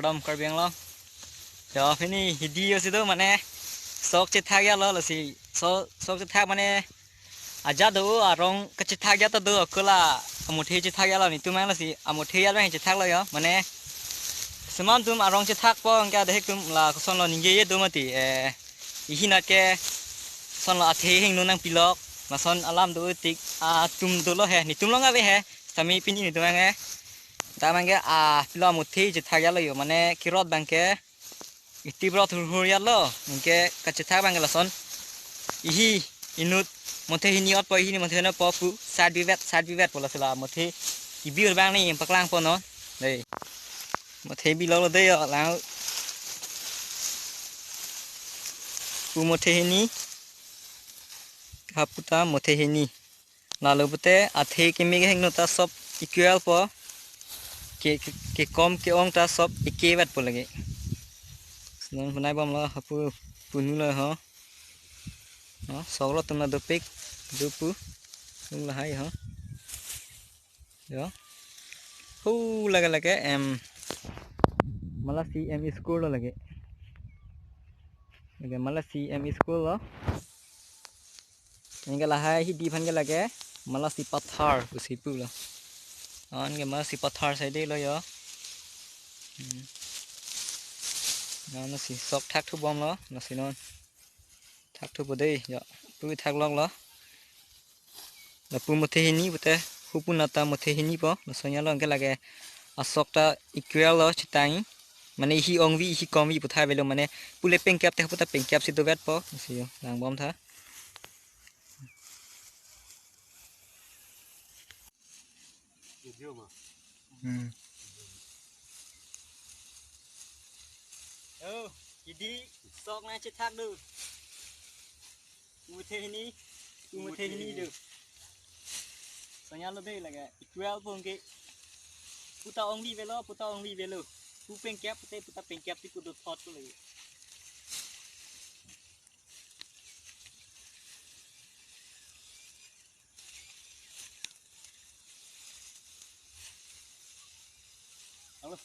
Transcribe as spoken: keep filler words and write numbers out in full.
Kardom Karbi Anglong. Yo, pini hidi yo si do mane sok chethak ya lo, lasi so sok chethak mane ajat do, arong kachethak ya ta do, akula amothe chethak ya lo, netum ang lasi amothe ya bang chethak lo yo, mane semam tum arong chethak po, angke adehek tum la koson lo ningje ye do mati, eh, ihi nat ke son lo athe hingno nangpilok, lason alam do tik, ah, tum dolo he, netum long ave he, sami pini netum ang he. Tame ke, ah, pilo amothe chethak ya lo yo, mane kirot bang ke, iti bro thurhur ya lo, anke kachethak bang ke lason. Ihi inut mothe hini ot po, ihi ni mothe hini po pu, sat bivet, sat bivet po la sila mothe kibi ur bang ni paklang po no. Dei. Mothe bilo lo dei yo, lang. Pu mothe hini. Kaputa mothe hini. Lalo pute athe keme kehingno ta sob equal po. Ke, ke, kekom ke-ong ta sob eke vet po lagi. Senang penai bom lo hapu punu lo ho. No, sok lo tum na dopik, dupu. Tum lahai ho. Yo. Hu lage lage em. Mala C M school lo lage. Lage mala C M school lo. Anke lahai hidi aphan ke lage mala si pathar pusi pu lo. Anke mala si pathar sai de lo yo. Hmm. Lasi sok thak thu bom lo, lasi non. Thak thu po dei yo. Pu thak lok lo. Lapu mothe hini pute hupu nata mothe hini po. Lason ya lo anke lage asok ta equal lo chitang. Mane ihi ongvi, ihi komvi puthai avelo, mane pule pengkep te puta pengkep si dovet po. Si yo, lang bom tha. Hmm. Oh, hidi sok na chethak do. Mothe hini, mothe hini do. Sanya lo dei lage. Equal po ke. Puta ongvi avelo, puta ongvi avelo. Pu pengkep, puta, puta pengkep ti kudo thot ko lagi. Alo.